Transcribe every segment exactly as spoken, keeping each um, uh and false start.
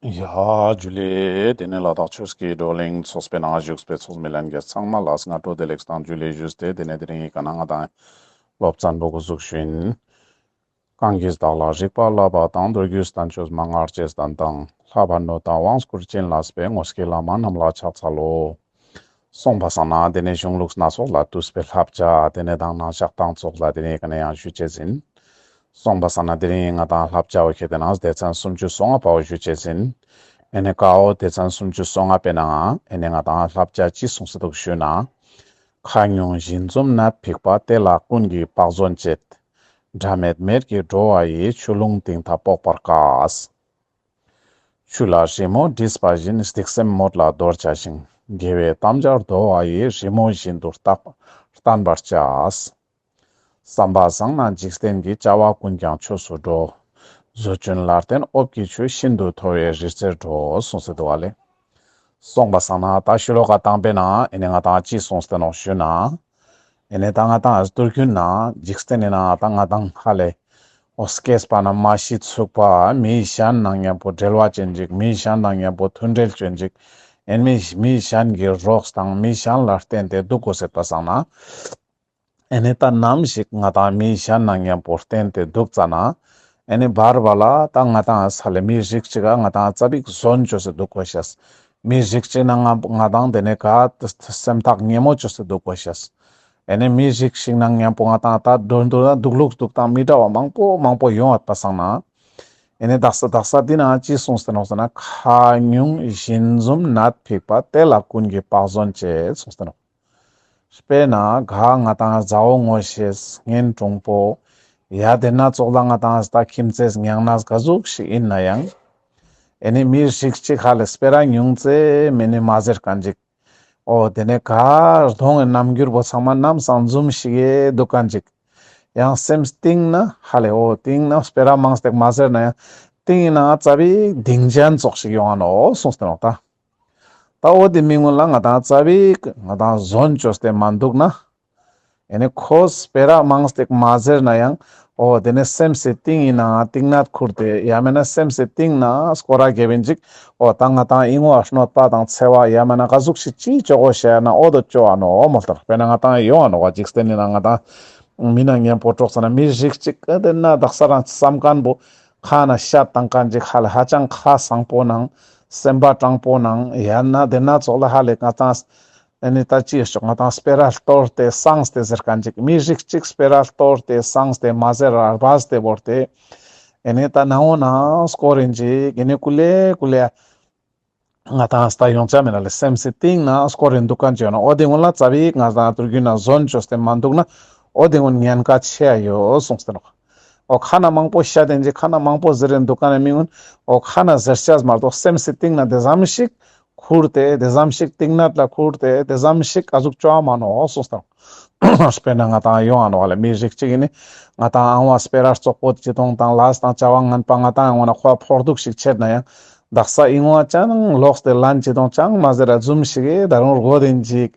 ཡ་ཇུ་ལེ། དེ་ནས་ལ་དྭགས་ཆོས་ཀྱི་བགྲོ་གླེང་ཚོགས་པའི་ནང་བཞུགས་པའི་ཚོགས་མི་ལྷན་རྒྱས་ཚང་མ་ལ་སྔ་དྲོ་བདེ་ལེགས་དང་ཇུ་ལེ་ཞུས་ཏེ། དེ་ནས་དེ་རིང་ངི་ཀ་ནང་ང་དང་སློབ་ཚན་པོ་འགོ་འཛུགས་ཞུ་ཡིན། གང་གིས་བདག་ལ་རིག་པ་བསླབ་པ་དང་། མདོ་རྒྱུད་བསྟན་བཅོས་མན་ངག་རྗེས་བསྟན་དང་། ལྷག་པར་སྣོད་དང་དབང་བསྐུར་བྱིན་བརླབས་པའི། དངོས་ཀྱི་བླ་མ་རྣམས་ལ་ཕྱག་འཚལ་ལོ། སོང་པ་སང་ན་དེ་ནས་གཞུང་ལུགས་སྣ་ཚོགས་ལས་བཏུས་པའི་བསླབ་བྱ་དེ་ནས་དང་ནང་ཞག་དང་ཚོགས་ལ་དེ་ནས་ཀ་ནས་ཡང་ཞུ་ཅེས་ཡིན། སོང་པ་སང་ན་དེ་རིང་ང་དང་བསླབ་བྱ་བོ་ཁྱེར་ཏེ་ན་སྡེ་ཚན་སུམ་ཅུ་སོ་ལྔ་པ་བོ་ཞུ་ཅེས་ཡིན། ཨེ་ནས་ཀ་བོ་སྡེ་ཚན་སུམ་ཅུ་སོ་ལྔ་པའི་ནང་ཨེ་ནས་ང་དང་བསླབ་བྱ་ཅི་གསུངས་སེ་འདུག་ཞུ་ན། ཁ་ཉུང་བཞིན་འཛུམ་ནད་ཕིགས་པ། དེ་ལ་ཀུན་གྱིས་བག་ཟོན་བྱེད། དགྲ་མེད་མེར་གྱིས་འགྲོ་བ་ཡི། ཆུ་ཀླུང་གཏིང་མཐའ་དཔོག་པར་དཀའ། ཆུ་ལ་རི་མོ་བྲིས་པ་བཞིན། སྡིག་སེམས་མོད་ལ་འདོར་བྱ་ཞིང་། དགེ་བའི་དམ་བཅར་བདོ་བ་ཡི། རི་མོ་བཞིན་དུ་བརྟག་བརྟན་པར་བྱ། བསམ་པ་བཟང་ན་འཇིག་རྟེན་གྱི། བྱ་བ་ཀུན་ཀྱང་ཆོས་སུ་འགྲོ། བཟོ་ཆུན་ལ་བརྟེན་འོབས་ཀྱི་ཆུ། ཤིན་ཏུ་མཐོ་བའི་རི་རྩེར་འགྲོ། གསུངས་སེ་འདུག་པ་ལེ། སོང་པ་སང་ན་ད་ཤོ་ལོ་ཀ་དང་པོའི་ནང་ཨེ་ནས་ང་དང་ཅི་གསུངས་ཏེ་ནོག་ཞུ་ན། ཨེ་ནས་ད་ང་དང་མདོ་རྒྱུད་ནང་འཇིག་རྟེན་ནི་ནང་ད་ང་དང་ཧ་ལེ་འོ་སྐྱེས་པ་ནས་མ་ཤི་ཚུག་པ་མི་གཞན་ནང་མཉམ་པོ་འབྲེལ་བ་ཅན་ཅིག་མི་གཞན་ནང་མཉམ་པོ་མཐུན་འབྲེལ་ཅན་ཅིག་ཨེ་མི་མི་གཞན་གྱི་རོགས་དང་མི་གཞན་ལ་བརྟེན་ཏེ་འདུག་དགོས་སེ་པ་སང་ན། ཨེ་ནས་ད་ནམ་ཞིག་ང་དང་མི་གཞན་ནང་མཉམ་པོ་བརྟེན་ཏེ་འདུག་ཙ་ན། ཨེ་ནས་བར་བར་ལ་ད་ང་དང་ཧ་ལེ་མི་རིགས་ཅིག་ག་ང་དང་ཙ་པིག་ཟོན་བཅོས་སེ་འདུག་དགོས་ཤེས། མི་རིགས་ཅིག་ནང་ང་ང་དང་དེ་ནས་ག་སེམས་ཐག་ཉེ་མོ་བཅོས་སེ་འདུག་དགོས་ཤེས། ཨེ་ནས་མི་རིགས་ཤིག་ནང་མཉམ་པོ་ང་དང་ད་མདོར་བསྡུ་ན་སྡུག་ལུགས་སྡུག་སྟངས་མི་འདྲ་བ་མང་པོ་མང་པོ་ཡོང་བ་པ་སང་ན། ཨེ་ནས་དག་ས་དག་ས་འདི་ན་ཅི་གསུངས་ཏེ་ནོག་ཟེར་ན། ཁ་ཉུང་བཞིན་འཛུམ་ནད་ཕིགས་པ། དེ་ལ་ཀུན་གྱིས་བག་ཟོན་བྱེད། གསུངས་ཏེ་ནོག་དཔེར་ན་ག་ང་དང་མཛའ་བོ་ངོ་ཤེས་གཉེན་དྲུང་པོ་ཡ་དེ་ན་ཙོགས་ལ་ང་དང་ད་ཁྱིམ་མཚེས་ཉང་ན་ག་ཟུག་ཞིག་ཡིན་ན་ཡང་ཨེ་ནི་མི་རིགས་ཅིག་ཧ་ལེ་སྤེ་ར་ཉུང་ཙེ་མེ་ནི་མ་ཟེར་མཁན་ཅིག་འོ་དེ་ནས་ག་གདོང་གི་རྣམ་འགྱུར་པོ་ཚང་མ་ནམ་སང་འཛུམ་ཞིག་གེ་འདུག་མཁན་ཅིག་ཡང་སེམས་གཏིང་ན་ཧ་ལེ་འོ་གཏིང་ན་སྤེ་ར་མང་སྟེ་མ་ཟེར་ན་ཡང་གཏིང་ན་ཙ་པིག་གདེང་ཅན་ཙོགས་ཤིག་ཡོང་ང་ནོག་གསུངས་ཏེ་ནོག་ད། ད་འོ་དེ་མི་སྔོན་ལ་ང་དང་ཙ་པིག་ང་དང་ཟོན་བཅོས་ཏེ་མ་འདུག་ན། ཨེ་ནི་ཁོ་སྤེ་ར་མང་སྟེ་མ་ཟེར་ན་ཡང་འོ་དེ་ནས་སེམས་སི་གཏིང་ཡིན་ནའང་གཏིང་ནད་ཁུར་ཏེ་ཡང་མེད་ན་སེམས་སི་གཏིང་ན་སྐོར་ར་རྒྱབ་ཡིན་ཅིག་འོ་ད་ང་དང་ཨིན་བ་གནོད་པ་དང་འཚེ་བ་ཡང་མེད་ན་ག་ཟུག་ཞིག་ཅི་བཅོ་དགོས་ཤེས་ན་འོ་དོ་བཅོ་འ་ནོག་མོལ་ཏེ་ནོག་དཔེར་ན་ང་དང་ཡོང་ང་ནོག་བ་འཇིག་རྟེན་ནི་ནང་ང་དང་མི་ནང་མཉམ་པོ་འགྲོགས་ཙ་ན་མི་རིགས་ཅིག་ག་དེ་ན་དག་ས་རང་བསམ་མཁན་པོ་ཁ་ན་ཤ་བཏང་མཁན་ཅིག་ཧ་ལེ་ཧ་ཅང་ཁ་བཟང་པོ་ནང་སེམས་པ་དྲང་པོ་ནང་ཡང་ན་དེ་ན་ཙོགས་ལ་ཧ་ལེ་ང་དང་ཨེ་ནི་ད་ཅི་ཡོད་ཤོག་ང་དང་སྤེ་ར་གཏོར་ཏེ་སངས་ཏེ་ཟེར་མཁན་ཅིག་མི་རིགས་ཅིག་སྤེ་ར་གཏོར་ཏེ་སངས་ཏེ་མ་ཟེར་ར་སྦས་ཏེ་བོར་ཏེ་ཨེ་ནི་ད་ནང་འོ་ན་སྐོར་ཡིན་ཅིག་ཨེ་ནི་ཀུ་ལེ་ཀུ་ལེ་ང་དང་ད་ཡོང་ཆ་མེད་ན་ལེ་སེམས་སི་གཏིང་ན་སྐོར་ཡིན་འདུག་མཁན་ཅིག་ཡོད་ན་འོ་དེ་སྔོན་ལ་ཙ་པིག་ང་དང་དུར་རྒྱུན་ན་ཟོན་བཅོས་ཏེ་མ་འདུག་ན་འོ་དེ་སྔོན་ཉེན་ཁ་ཆེ་ཡ་ཡོད་གསུངས་ཏེ་ནོག་འོ་ཁ་ན་མང་པོ་ཤད་དེ་ཅིག་ཁ་ན་མང་པོ་ཟེར་རེ་འདུག་མཁན་ནི་མི་ངུན་འོ་ཁ་ན་ཟེར་ཤེས་མ་གཏོགས་སེམས་སི་གཏིང་ན་དེ་ཙམ་ཞིག་ཁུར་ཏེ་དེ་ཙམ་ཞིག་གཏིང་ནད་ལ་ཁུར་ཏེ་དེ་ཙམ་ཞིག་ག་ཟུག་བཅོ་འ་མ་ནོག་གསུངས་ཏེ་ནོག་དཔེར་ན་ང་དང་ཡོང་ང་ནོག་ལེ་མི་རིགས་ཅིག་ཡིན་ནི་ང་དང་ཨང་བ་སྤེ་ར་བཙོག་པོ་ཅི་གཏོང་དང་ལས་དང་བྱ་བ་ངན་པ་ང་དང་ཡོང་ན་ཁོ་ཕོག་སྡུག་ཞིག་ཆེར་ན་ཡང་དག་ས་ཨིན་བ་ཅང་ལོག་སྟེ་ལན་ཅི་གཏོང་ཅང་མ་ཟེར་ར་འཛུམ་ཞིག་གེ་ད་རུང་རྒོ་དེ་ཅིག་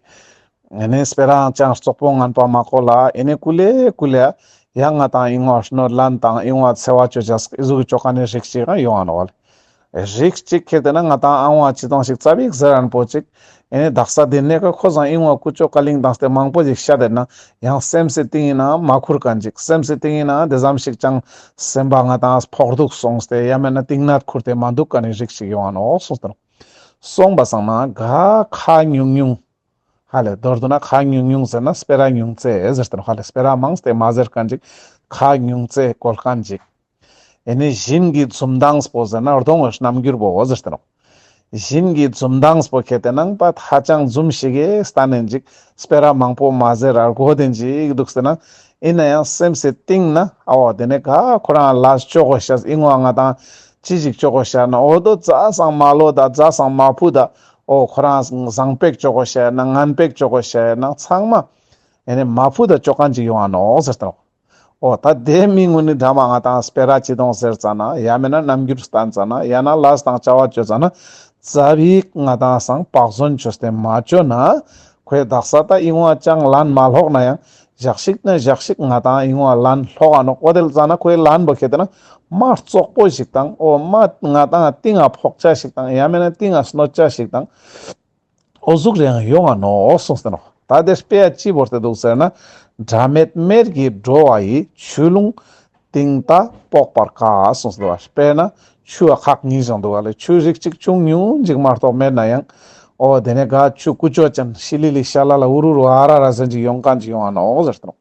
ཨེ་ནི་སྤེ་ར་ཅང་བཙོག་པོ་ངན་པ་མ་གོ་ལ་ཨེ་ནི་ཀུ་ལེ་ཀུ་ལེ་ཡང་ང་དང་ཨིན་བ་གནོད་ལན་དང་ཨིན་བ་འཚེ་བ་བཅོ་ཅེས་ཨི་ཟུག་གི་བཅོ་མཁན་ནི་རིགས་ཅིག་ཡང་ཡོང་ང་ནོག་ལེ། རིགས་ཅིག་ཁྱེར་ཏེ་ན་ང་དང་ཨང་བ་ཅི་གཏོང་ཞིག་ཙ་པིག་ཟེར་རན་པོ་ཅིག་ཨེ་ནི་དག་ས་དེ་ནས་ཀ་ཁོ་ཚང་ཨིན་བ་ཀུ་ཅོ་ཀ་ལིང་བཏང་སྟེ་མང་པོ་ཞིག་ཤད་དེ་ན་ཡང་སེམས་སི་གཏིང་ཡིན་ན་མ་ཁུར་མཁན་ཅིག་སེམས་སི་གཏིང་ཡིན་ན་དེ་ཙམ་ཞིག་ཅང་སེམས་པ་ང་དང་ཕོག་སྡུག་སོང་སྟེ་ཡང་མེད་ན་གཏིང་ནད་ཁུར་ཏེ་མ་འདུག་མཁན་ནི་རིགས་ཅིག་ཡོང་ང་ནོག་གསུངས་ཏེ་ནོག་སོང་པ་སང་ན་ག་ཁ་ཉུང་ཉུང་ཧ་ལེ་མདོར་བསྡུ་ན་ཁ་ཉུང་ཉུང་ཟེར་ན་སྤེ་ར་ཉུང་ཙེ་ཟེར་ཏེ་ནོག་ཧ་ལེ་སྤེ་ར་མང་སྟེ་མ་ཟེར་མཁན་ཅིག་ཁ་ཉུང་ཙེ་བཀོལ་མཁན་ཅིག་ཨེ་ནི་བཞིན་གྱི་འཛུམ་མདངས་པོ་ཟེར་ན་གདོང་གི་རྣམ་འགྱུར་པོ་ཟེར་ཏེ་ནོག་བཞིན་གྱི་འཛུམ་མདངས་པོ་ཁྱེར་ཏེ་ནང་པ་ཧ་ཅང་འཛུམ་ཞིག་གེ་སྟན་ནེ་ཅིག་སྤེ་ར་མང་པོ་མ་ཟེར་ར་རྒོ་དེ་ཅིག་འདུག་ཟེར་ན་ཨིན་ན་ཡང་སེམས་སི་གཏིང་ན་ཨ་བ་དེ་ནས་ག་ཁོ་རང་ལས་བཅོ་དགོས་ཤེས་ཨིན་བ་ང་དང་ཅི་ཞིག་བཅོ་དགོས་ཤེས་ན་འོ་དོ་ཛ་སང་མ་ལོ་ད་ཛ་སང་མ་ཕུ་ད་འོ་ཁོ་རང་བཟང་པེག་བཅོ་དགོས་ཤེས་ན་ངན་པེག་བཅོ་དགོས་ཤེས་ན་ཚང་མ་ཨེ་ནི་མ་ཕུ་ད་བཅོ་མཁན་ཅིག་ཡོང་ང་ནོག་ཟེར་ཏེ་ནོག་འོ་ད་དེ་མི་ངུན་ནི་འདྲ་མ་ང་དང་སྤེ་ར་ཅི་གཏོང་ཟེར་ཙ་ན་ཡང་མེད་ན་རྣམ་འགྱུར་སྟན་ཙ་ན་ཡང་ན་ལས་དང་བྱ་བ་བཅོ་ཙ་ན་ཙ་པིག་ང་དང་སང་བག་ཟོན་བཅོས་ཏེ་མ་བཅོ་ན་ཁོའི་དག་ས་ད་ཨིན་བ་ཅང་ལན་མ་ལོག་ན་ཡང་ ཞག་ཞིག་ན་ཞག་ཞིག་ང་ཏང་ཡོང་བ་ལན་ལོག་ག་ནོག། འོ་དེ་ལ་ཙ་ན་ཁོའི་ལན་པོ་ཁེ་ཏེ་ན་མ་རྩོག་པོ་ཞིག་དང་། འོ་མ་ང་ཏང་ཏིང་ང་ཕོག་ཆ་ཞིག་དང་། ཡང་མེད་ན་ཏིང་ང་གནོད་ཆ་ཞིག་དང་། འོ་ཟུག་རེ་ཡང་ཡོང་ང་ནོག་གསུངས་ཏེ་ནོག། ད་དེ་དཔེ་ཡ་ཅི་བོར་ཏེ་འདུག་ཟེར་ན། དགྲ་མེད་མེར་གྱིས་འགྲོ་བ་ཡི། ཆུ་ཀླུང་གཏིང་མཐའ་དཔོག་པར་དཀའ་གསུངས་ཏེ་འདུག་པ། དཔེར་ན་ཆུ་བ་ཁག་གཉིས་བྱུང་འདུག་པ་ལེ། ཆུ་རིགས་གཅིག་ཆུང་ཉུང་ཅིག་མ་གཏོགས་མེད་ན་ཡང་། འོ་དེ་ནས་ག་ཆུ་ཀུ་ཅོ་ཅན་ཤི་ལི་ལི་ཤ་ལ་ལ་འུ་རུ་རུ་ཨ་ར་ར་ཟེར་ཅིག་ཡོང་མཁན་ཅིག་ཡོང་ང་ནོག་ཟེར་ཏེ་ནོག།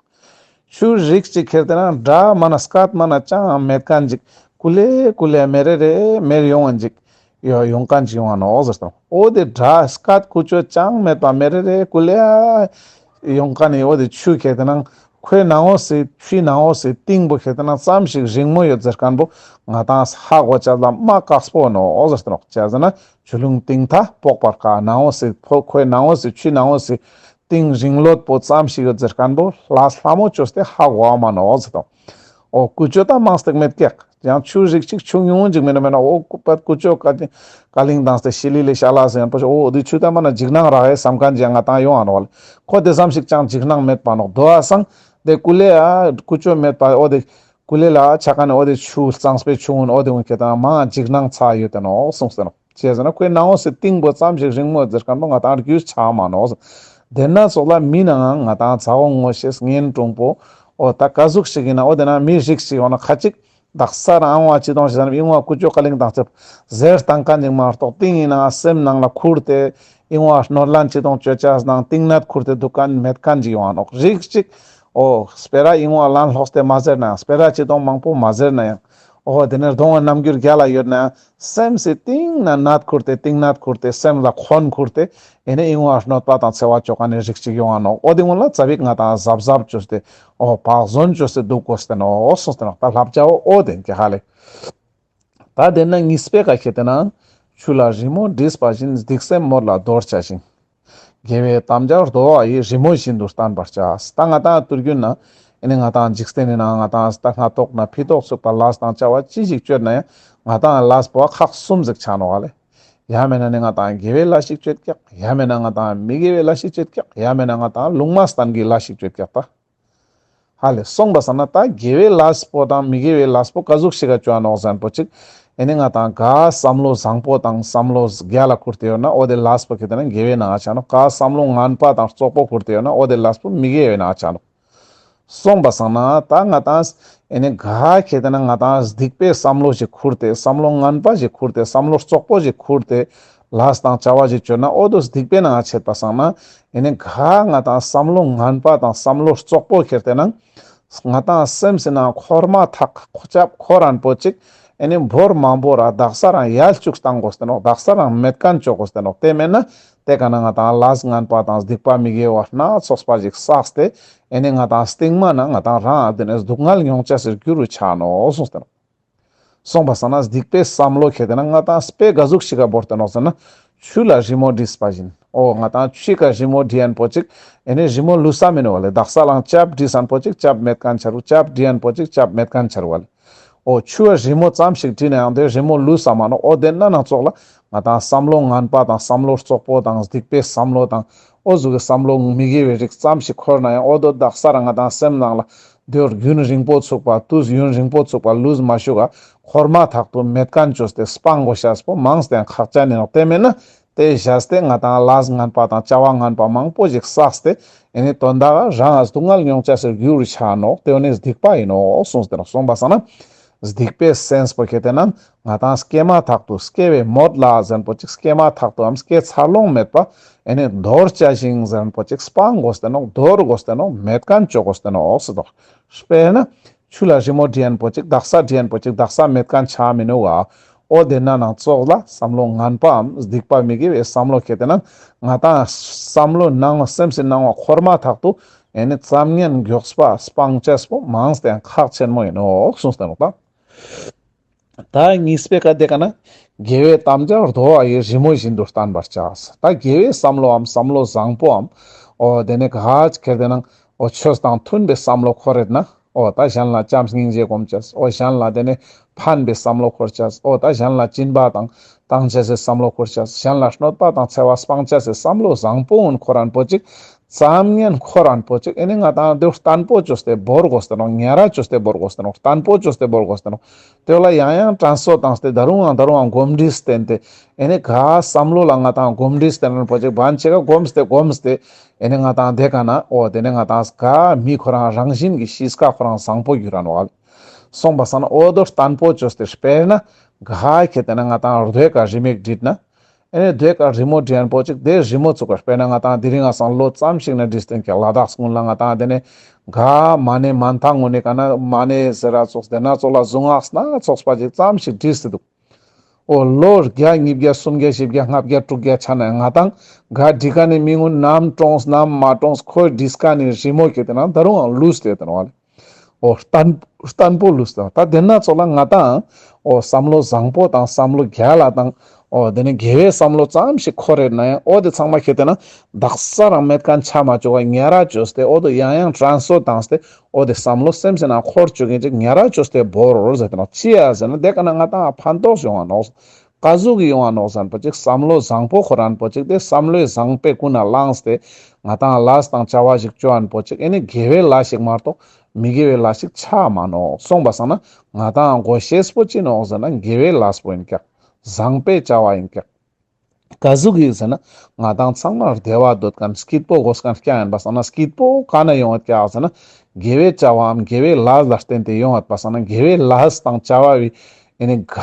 ཆུ་རིགས་གཅིག་ཁེ་ཏེ་ན་དགྲ་མ་ན་སྐད་མ་ན་ཅང་མེད་མཁན་ཅིག་ཀུ་ལེ་ཀུ་ལེ་མེ་རེ་རེ་མེར་ཡོང་ང་ཅིག་ཡོ་ཡོང་མཁན་ཅིག་ཡོང་ང་ནོག་ཟེར་ཏེ་ནོག། འོ་དེ་དགྲ་སྐད་ཀུ་ཅོ་ཅང་མེད་པ་མེ་རེ་རེ་ཀུ་ལེ་ཡོང་མཁན་ནི་འོ་དེ་ཆུ་ཁེ་ཏེ་ན་ཁོའི་ནང་འོ་སི་ཆུའི་ནང་འོ་སི་གཏིང་པོ་ཁེ་ཏེ་ན་ཙམ་ཞིག་རིང་མོ་ཡོད་ཟེར་མཁན་པོ་ང་ཏང་ཧ་གོ་ཆ་ལ་མ་དཀགས་པོ་ནོག་ཟེར་ཏེ་ནོག། ཅི་ཟེར་ན་ཆུ་ཀླུང་གཏིང་མཐའ་དཔོག་པར་དཀའ། ནང་འོ་སི་ཕོ་ཁོའི་ནང་འོ་སི་ཆུའི་ནང་འོ་སི་གཏིང་རིང་ལོད་པོ་ཙམ་ཞིག་ཡོད་ཟེར་མཁན་པོ་ལ་ལྷ་མོ་བཅོས་ཏེ་ཧ་གོ་བ་མ་ནོག་ཟེར་ཏེ་ནོག། འོ་ཀུ་ཅོ་ད་མང་སྟེགས་མེད་ཀྱག། ཡང་ཆུ་རིགས་གཅིག་ཆུ་ཉུང་ངུ་ཅིག་མེད་ན་མེད་ན་འོ་ཀུ་པད་ཀུ་ཅོ་ཀ་ཏི་ཀ་ལིང་དང་སྟེ་ཤི་ལི་ལི་ཤ་ལ་ཟེར་མཁན་པོ་འོ་འོ་དེ་ཆུ་ད་མ་ན་འཇིགས་སྣང་རག་ཡེ་བསམ་མཁན་ཅིག་ཡང་ང་ཏང་ཡོང་ང་ནོག་ལེ། ཁོ་དེ་ཙམ་ཞིག་ཅང་འཇིགས་སྣང་མེད་པ་ནོག། དོ་བ་སང་དེ་ཀུ་ལེ་ཨ་ཀུ་ཅོ་མེད་པ་འོ་དེ་ཀུ་ལེ་ལ་ཆ་མཁན་ནི་འོ་དེ་ཆུ་གཙང་སྤེ་ཆུ་འོ་དེ་འོ་ཁེ་ཏེ་ན་མ་འཇིགས་སྣང་ཚ་ཡོད་དེ་ནོག་གསུངས་ཏེ་ནོག། ཅི་ཟེར་ན་ཁོའི་ནང་འོ་སི་གཏིང་པོ་ཙམ་ཞིག་རིང་མོ་ཟེར་མཁན་པོ་ང་ཏང་རྒྱུས་ཆ་མ་ནོག། དེ་ན་ཙོགས་ལ་མི་ནང་ང་ཏང་ཚ་བོ་ངོ་ཤེས་གཉེན་དྲུང་པོ་འོ་ད་ག་ཟུག་ཞིག་ཡིན་ན་འོ་དེ་ན་མི་རིགས་ཤིག་ཡོང་ན་ཁ་ཅིག་དག་ས་རང་ཨང་བ་ཅི་དོང་ཞིག་ཟེར་ན་ཨིང་བ་ཀུ་ཅོ་ཀ་ལིང་དང་ཚེ་ཟེར་བཏང་མཁན་ཅིག་མ་གཏོགས་གཏིང་ཡིན་ན་སེམས་ནང་ལ་ཁུར་ཏེ་ཨིང་བ་ནོར་ལན་ཅི་དོང་ཅོ་ཆ་ནང་གཏིང་ནད་ཁུར་ཏེ་འདུག་མཁན་མེད་མཁན་ཅིག་ཡོང་ང་ནོག། རིགས་གཅིག་འོ་སྤེ་ར་ཨིང་བ་ལན་ལོག་སྟེ་མ་ཟེར་ན་ཡང་སྤེ་ར་ཅི་དོང་མང་པོ་མ་ཟེར་ན་ཡང་འོ་དེ་ནས་གདོང་བ་རྣམ་འགྱུར་རྒྱལ་ལ་ཡོད་ན་ཡང་སེམས་སི་གཏིང་ན་ནད་ཁུར་ཏེ་གཏིང་ནད་ཁུར་ཏེ་སེམས་ལ་འཁོན་ཁུར་ཏེ་ཨེ་ནི་ཨིང་བ་གནོད་པ་དང་འཚེ་བ་ཅོ་མཁན་ནི་རིགས་གཅིག་ཡོང་ང་ནོག། འོ་དེ་ངོ་ལ་ཙ་པིག་ང་ཏང་གཟབ་གཟབ་བཅོས་ཏེ་འོ་བག་ཟོན་བཅོས་ཏེ་འདུག་དགོས་ཏེ་ནོག་གསུངས་ཏེ་ནོག། ད་བསླབ་བྱ་བོ་འོ་དེ་ཀ་ཧ་ལེ། ད་དེ་ན་གཉིས་པའི་ཀ་ཁེ་ཏེ་ན་ཆུ་ལ་རི་མོ་བྲིས་པ་བཞིན་སྡིག་སེམས་མོད་ལ་དོར་བྱ་ཞིང་། དགེ་བའི་དམ་བཅའ་རྡོ་བ་ཡི། རི་མོ་བཞིན་དུ་བརྟན་པར་བྱ། ད་ང་ཏང་དུས་རྒྱུན་ན་ཨེ་ནི་ང་ཏང་འཇིག་རྟེན་ནི་ནང་ང་ཏང་ད་སྔ་ཐོག་ན་ཕི་ཐོག་ཚུགས་པ་ལས་དང་བྱ་བ་ཅི་ཞིག་བཅོས་ན་ཡང་ང་ཏང་ལས་པོ་ཁག་གསུམ་ཟིག་ཆ་ནོག་ལེ། ཡང་མེད་ན་ནི་ང་ཏང་དགེ་བའི་ལས་ཤིག་བཅོས་ཀྱག། ཡང་མེད་ན་ང་ཏང་མི་དགེ་བའི་ལས་ཤིག་བཅོས་ཀྱག། ཡང་མེད་ན་ང་ཏང་ལུང་མ་བསྟན་གྱི་ལས་ཤིག་བཅོས་ཀྱག་ད། ཧ་ལེ། སོང་པ་སང་ན་ད་དགེ་བའི་ལས་པོ་དང་མི་དགེ་བའི་ལས་པོ་ག་ཟུག་ཞིག་ག་བཅོ་ནོག་ཟེར་ན་པོ་ཅིག། ཨེ་ནི་ང་ཏང་ག་བསམ་བློ་བཟང་པོ་དང་བསམ་བློ་རྒྱལ་ལ་ཁུར་ཏེ་ཡོད་ན་འོ་དེ་ལས་པོ་ཁེ་ཏེ་ན་དགེ་བའི་ནང་ཆ་ནོག། ག་བསམ་བློ་ངན་པ་དང་རྩོག་པོ་ཁུར་ཏེ་ཡོད་ན་འོ་དེ་ལས་པོ་མི་དགེ་བའི་ནང་ཆ་ནོག། སོང་པ་སང་ན་ད་ང་ཏང་ཨེ་ནི་ག་ཁེ་ཏེ་ན་ང་ཏང་སྡིག་པའི་བསམ་བློ་ཞིག་ཁུར་ཏེ་བསམ་བློ་ངན་པ་ཞིག་ཁུར་ཏེ་བསམ་བློ་རྩོག་པོ་ཞིག་ཁུར་ཏེ་ལས་དང་བྱ་བ་ཞིག་བཅོས་ན་འོ་དོ་སྡིག་པའི་ནང་ཆ་ཆེད་པ་སང་ན་ཨེ་ནི་ག་ང་ཏང་བསམ་བློ་ངན་པ་དང་བསམ་བློ་རྩོག་པོ་ཁེ་ཏེ་ན་ང་ཏང་སེམས་སི་ནང་འཁོར་མ་ཐག་ཁོ་ཅབ་ཁོ་རན་པོ་ཅིག་ཨེ་ནི་བོར་མང་པོ་ར་དག་ས་རང་ཡལ་བཅུག་བཏང་དགོས་ཏེ་ནོག། དག་ས་རང་མེད་མཁན་བཅོ་དགོས་ཏེ་ནོག། དེ་མེད་ན་དེ་ཀ་ན་ང་ཏང་ལས་ངན་པ་དང་སྡིག་པ་མི་དགེ་བ་སྣ་ཚོགས་པ་ཞིག་བསགས་ཏེ་ཨེ་ནི་ང་ཏང་སྟིང་མ་ན་ང་ཏང་རང་ཨ་དེ་ནས་སྡུག་བསྔལ་མྱོང་ཆ་སི་རྒྱུ་རུ་ཆ་ནོག་གསུངས་ཏེ་ནོག། སོང་པ་སང་ན་སྡིག་པའི་བསམ་བློ་ཁེ་ཏེ་ན་ང་ཏང་དཔེ་ག་ཟུག་ཞིག་ག་བོར་ཏེ་ནོག་ཟེར་ན་ཆུ་ལ་རི་མོ་བྲིས་པ་བཞིན། འོ་ང་ཏང་ཆུ་ཀ་རི་མོ་བྲིས་ཡན་པོ་ཅིག་ཨེ་ནི་རི་མོ་ལུས་ས་མེན་ནོག་ལེ། དག་ས་རང་ཅབ་བྲིས་ཡན་པོ་ཅིག་ཅབ་མེད་མཁན་ཆ་རུག། ཅབ་བྲིས་ཡན་པོ་ཅིག་ཅབ་མེད་མཁན་ཆ་རུག་ལེ། འོ་ཆུ་བ་རི་མོ་ཙམ་ཞིག་བྲིས་ན་ཡང་དེ་རི་མོ་ལུས་ས་མ་ནོག། འོ་དེ་ན་ནང་ཙོགས་ལ་ང་ཏང་བསམ་བློ་ངན་པ་དང་བསམ་བློ་རྩོག་པོ་དང་སྡིག་པའི་བསམ་བློ་དང་འོ་ཟུག་གི་བསམ་བློ་མི་དགེ་བའི་རིགས་ཙམ་ཞིག་འཁོར་ན་ཡང་འོ་དོ་དག་ས་རང་ང་ཏང་སེམས་ནང་ལ་དེ་བར་རྒྱུན་རིང་པོ་ཚུགས་པ་དུས་ཡུན་རིང་པོ་ཚུགས་པ་ལུས་མ་ཞུགས་ག་འཁོར་མ་ཐག་ཏུ་མེད་མཁན་བཅོས་ཏེ་སྤང་དགོས་ཤེས་པོ་མང་སྟེ་ཁག་ཅན་ཡིན་ནོག། དེ་མེད་ན་དེ་བཞག་སྟེ་ང་ཏང་ལས་ངན་པ་དང་བྱ་བ་ངན་པ་མང་པོ་ཞིག་བསགས་ཏེ་ཨེ་ནི་དོན་དག་རང་ང་སྡུག་བསྔལ་མྱོང་ཆ་སི་རྒྱུ་རུ་ཆ་ནོག། དེ་འོ་ནི་སྡིག་པ་ཡིན་ནོག་གསུངས་ཏེ་ནོག། སོང་པ་སང་ན་སྡིག་པའི་སེམས་པོ་ཁེ་ཏེ་ན་ང་ཏང་སྐྱེས་མ་ཐག་ཏུ་སྐྱེ་བའི་མོད་ལ་ཟེར་ཡན་པོ་ཅིག་སྐྱེས་མ་ཐག་ཏུའམ་སྐྱེ་འཚར་ལོངས་མེད་པ་ཨེ་ནི་དོར་བྱ་ཞིང་ཟེར་ཡན་པོ་ཅིག་སྤང་དགོས་ཏེ་ནོག། དོར་དགོས་ཏེ་ནོག། མེད་མཁན་བཅོ་དགོས་ཏེ་ནོག་ཟེར་དོ། དཔེར་ན་ཆུ་ལ་རི་མོ་བྲིས་ཡན་པོ་ཅིག་དག་ས་བྲིས་ཡན་པོ་ཅིག་དག་ས་མེད་མཁན་ཆ་མི་ནུག་ག། འོ་དེ་ན་ནང་ཙོགས་ལ་བསམ་བློ་ངན་པའམ་སྡིག་པ་མི་དགེ་བའི་བསམ་བློ་ཁེ་ཏེ་ན་ང་ཏང་བསམ་བློ་སྣང་བ་སེམས་སི་སྣང་བ་འཁོར་མ་ཐག་ཏུ་ཨེ་ནི་ཙམ་ཉན་མགྱོགས་པ་སྤང་ཅེས་པོ་མང་སྟེ་ཁག་ཆེན་མོ་ཡིན་ནོག་གསུངས་ཏེ་ནོག་ད། ད་གཉིས་པའི་ཀ་དེ་ཀ་ན་དགེ་བའི་དམ་བཅའ་རྡོ་བ་ཡི། རི་མོ་བཞིན་དུ་བརྟན་པར་བྱ། ད་དགེ་བའི་བསམ་བློའམ་བསམ་བློ་བཟང་པོའམ་འོ་དེ་ནི་ག་ཁེ་ཏེ་ན་འོ་ཆོས་དང་མཐུན་པའི་བསམ་བློ་འཁོར་རེད་ན། འོ་ད་གཞན་ལ་བྱམས་སྙིང་རྗེ་སྒོམ་ཅེས། འོ་གཞན་ལ་དེ་ནས་ཕན་པའི་བསམ་བློ་འཁོར་ཅེས། འོ་ད་གཞན་ལ་སྦྱིན་པ་དང་བཏང་ཅེས་སི་བསམ་བློ་འཁོར་ཅེས། གཞན་ལ་གནོད་པ་དང་འཚེ་བ་སྤང་ཅེས་སི་བསམ་བློ་བཟང་པོ་འཁོར་ཡན་པོ་ཅིག་ ཙམ་ཉན་འཁོར་རན་པོ་ཅིག་ཨེ་ནི་ང་ཏང་དེ་བརྟན་པོ་བཅོས་ཏེ་བོར་དགོས་ཏེ་ནོག། ཉ་ར་བཅོས་ཏེ་བོར་དགོས་ཏེ་ནོག། བརྟན་པོ་བཅོས་ཏེ་བོར་དགོས་ཏེ་ནོག། དེ་ལ་ཡང་ཡང་དྲན་གསོ་བཏང་སྟེ་ད་རུང་ཡང་ད་རུང་ཡང་གོམས་འདྲིས་བསྟེན་ཏེ་ཨེ་ནི་ག་བསམ་བློ་ལ་ང་ཏང་གོམས་འདྲིས་བསྟེན་རན་པོ་ཅིག་བན་ཆེ་ག་གོམས་ཏེ་གོམས་ཏེ་ཨེ་ནི་ང་ཏང་དེ་ཀ་ན་འོ་དེ་ནི་ང་ཏང་ག་མི་ཁོ་རང་རང་བཞིན་གྱི་གཤིས་ཀ་ཁོ་རང་བཟང་པོ་འགྱུར་ར་ནོག་ལེ། སོང་པ་སང་ན་འོ་དོ་བརྟན་པོ་བཅོས་ཏེ་དཔེར་ན་ག་ཁེ་ཏེ་ན་ང་ཏང་རྡོའི་ཀ་རི་མོ་བྲིས་ན། ཨེ་ནི་རྡོའི་ཀ་རི་མོ་བྲིས་ཡན་པོ་ཅིག་དེ་རི་མོ་ཚུགས་ཀ་དཔེར་ན་ང་ཏང་དེ་རིང་ང་སང་ལོ་ཙམ་ཞིག་ན་བྲིས་ཏེན་ཀྱག་ལ་དྭགས་ཀུན་ལ་ང་ཏང་དེ་ནི་ག་མ་ནེ་མན་ཐང་ངོ་ནི་ཀ་ན་མ་ནེ་ཟེར་ར་ཙོགས་དེ་ན་ཙོགས་ལ་གཟུངས་སྔགས་སྣ་ཚོགས་པ་ཅིག་ཙམ་ཞིག་བྲིས་ཏེ་འདུག། འོ་ལོ་བརྒྱ་ཉིས་བརྒྱ་སུམ་བརྒྱ་བཞི་བརྒྱ་ལྔ་བརྒྱ་དྲུག་བརྒྱ་ཆ་ན་ང་ཏང་ག་བྲིས་ཀ་ནི་མི་ངུན་ནམ་གྲོངས་ནམ་མ་གྲོངས་ཁོའི་བྲིས་ཀ་ནི་རི་མོ་ཁེ་ཏེ་ན་ད་རུང་ཡང་ལུས་ཏེ་ཡོད་དེ་ནོག་ལེ། འོ་བརྟན་བརྟན་པོ་ལུས་དང་ད་དེ་ན་ཙོགས་ལ་ང་ཏང་འོ་བསམ་བློ་བཟང་པོ་དང་བསམ་བློ་རྒྱལ་ལ་དང་འོ་དེ་ནི་དགེ་བའི་བསམ་བློ་ཙམ་ཞིག་འཁོར་རེད་ན་ཡང་འོ་དེ་ཚང་མ་ཁེ་ཏེ་ན་དག་ས་རང་མེད་ཁན་ཆ་མ་བཅུག་ག་ཉ་ར་བཅོས་ཏེ་འོ་དེ་ཡང་ཡང་དྲན་གསོ་བཏང་སྟེ་འོ་དེ་བསམ་བློ་སེམས་སི་ནང་འཁོར་བཅུག་གིན་ཅིག་ཉ་ར་བཅོས་ཏེ་བོར་ཟེར་ཏེ་ནོག། ཅི་ཡ་ཟེར་ན་དེ་ཀ་ན་ང་ཏང་ཕན་ཐོགས་ཡོང་ང་ནོག། ཀ་ཟུག་གི་ཡོང་ང་ནོག་ཟེར་ན་པོ་ཅིག་བསམ་བློ་བཟང་པོ་འཁོར་རན་པོ་ཅིག་དེ་བསམ་བློའི་བཟང་པོའི་ཀུན་ནས་བླངས་ཏེ་ང་ཏང་ལས་དང་བྱ་བ་ཞིག་བཅོ་ཡན་པོ་ཅིག་ཨེ་ནི་དགེ་བའི་ལས་ཤིག་མ་གཏོགས་མི་དགེ་བའི་ལས་ཤིག་ཆ་མ་ནོག། སོང་པ་སང་ན་ང་ཏང་དགོས་ཤེས་པོ་ཅི་ནོག་ཟེར་ན་དགེ་བའི་ལས་པོ་ཡིན་ཀྱག། བཟང་པོའི་བྱ་བ་ཡིན་ཀྱག། ཀ་ཟུག་གི་ཟེར་ན་ང་ཏང་ཚང་མ་བདེ་བ་འདོད་མཁན་སྐྱིད་པོ་དགོས་མཁན་རྐྱང་ཡིན་པ་སང་ན་སྐྱིད་པོ་ག་ན་ཡོང་ཡོད་ཀྱག་ཟེར་ན་དགེ་བའི་བྱ་བའམ་དགེ་བའི་ལས་ལ་བརྟེན་ཏེ་ཡོང་ཡོད་པ་སང་ན་དགེ་བའི་ལས་དང་བྱ་བ་བི་ཨེ་ནི་ག་